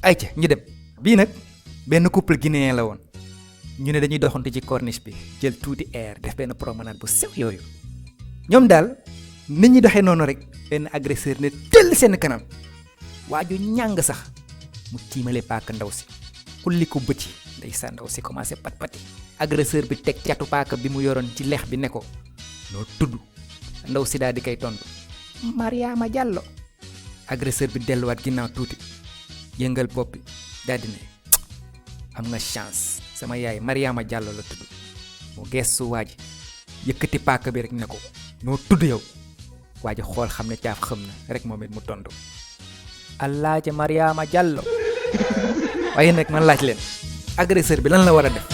ayca ñu dem bii nag benn couple guinéen la woon ñu ne dañuy doxante ci corniche bi jël tuuti air def benn promenade bu sew yooyu ñoom daal nit ñi doxee noonu rek benn agresseur ne tëll seen kanam waaju ñàng sax mu tiimale paaka ndaw si xulli ko bët yi ndeysaan ndaw si commencé pat pati agresseur bi teg catu paaka bi mu yoroon ci lex bi ne ko noo tudd ndaw si daal di koy tontu Mariama Diallo agresseur bi delluwaat ginnaaw tuuti yëngal bopp bi daal di ne am nga chance sama yaay Mariama Diallo la tudd mu geesu waa ji yëkkati paaka bi rek ne ko noo tudd yow waa ji xool xam ne caaf xam na rek moom it mu tontu Alaaji Mariama Diallo waaye nag man laaj leen agresseur bi lan la war a def